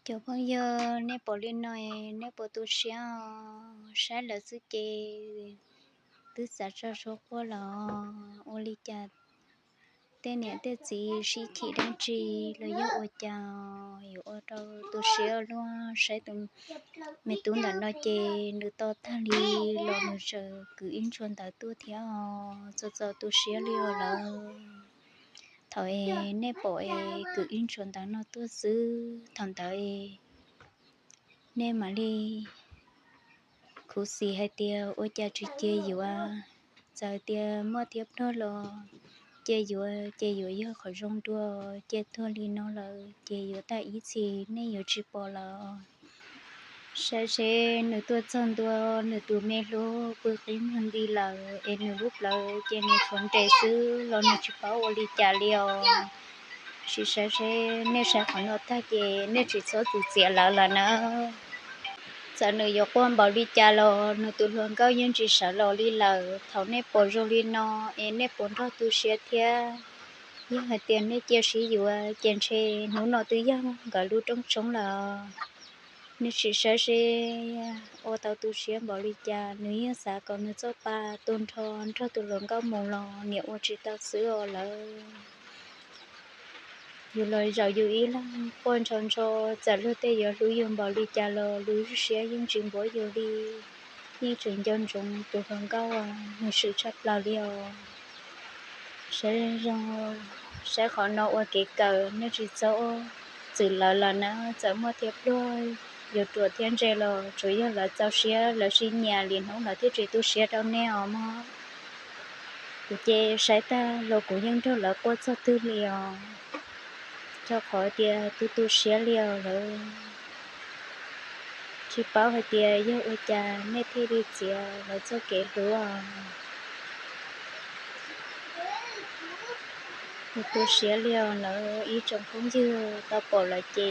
Cov phooj ywg, nej pom li no, nej puas tu siab? Saib lawv xwb ces twb xav tso suab quaj los. Ua li cas tej niam tej txiv sib chim dab tsi los yog ua cas yuav ua rau tu siab luaj. Saib tus me tub ntawm no ces nws to tag li los nws tseem kwv ib ntshua ntawv tuaj thiab os. Txaus txaus tu siab li os lawm. Thaum es nej pom es kwv ib ntshua ntawv no tuaj xwb, thaum ntawd es nej mam li khuv xim hais tias ua cas tsis cia yuav. Txawm tias muaj thiab pluag los cia yuav, ces yuav yog qhov zoo dua. Cia tuag li no lawm ces yuav tag ib txhis nej yuav tsis pom lawm. Saib seb nws tuaj txog ntua nws tus me hlub pw qib muag nti lawm es nws lub plawv ces nws tshuav nres xwb los nws tsis paub ua li cas li os. Sim saib seb, nej saib qhov no tag ces nej tsis txhob txwv txiav lawv lawm na. Txawm nws yuav quaj npaum li cas los nws tus hluas nkauj yeej tsis sawv los li lawm. Thaum nej pom zoo li no es nej puas nrog tu siab thiab? Yog hais tias nej cia sib yuav ces ntshe hnub no twb yog nkawd lub rooj tshoob lawm. Nej sim saib seb ua tau tu siab npaum li cas. Nws yeej xav kom nws txoj pa tu nrho nrog tus hluas nkauj mus los niam ua tsis tau xwb os lawm. Yus los zaum yus ib leeg quaj nrho nrho, txawm luag tej yuav hlub yus npaum li cas los lub siab yeej tsis npuab yus li. Yeej tseem nco ntsoov tus hluas nkauj uas nws swm tshaj plaws li os. Saib zoo, saib qhov no ua kev kawm, nej tsis txhob txwv lawv lawm na. Txawm muaj thiab pluag, yuav ruam thiab ntse los tsuas yog lawv txaus siab lawv sib nyiam li hnub lawv thiaj tsis tu siab rau nej os mog. Kuv ces saib tag los kuv yeej nrog lawv quaj txog twg li os. Rau qhov tias tu tu siab li os lawv. Tsis paub hais tias yog ua cas nej thiaj li txiav lawv txoj kev hlub os. Tu tu siab li os lawv ib tsoom phooj ywg, tau pom lawm ces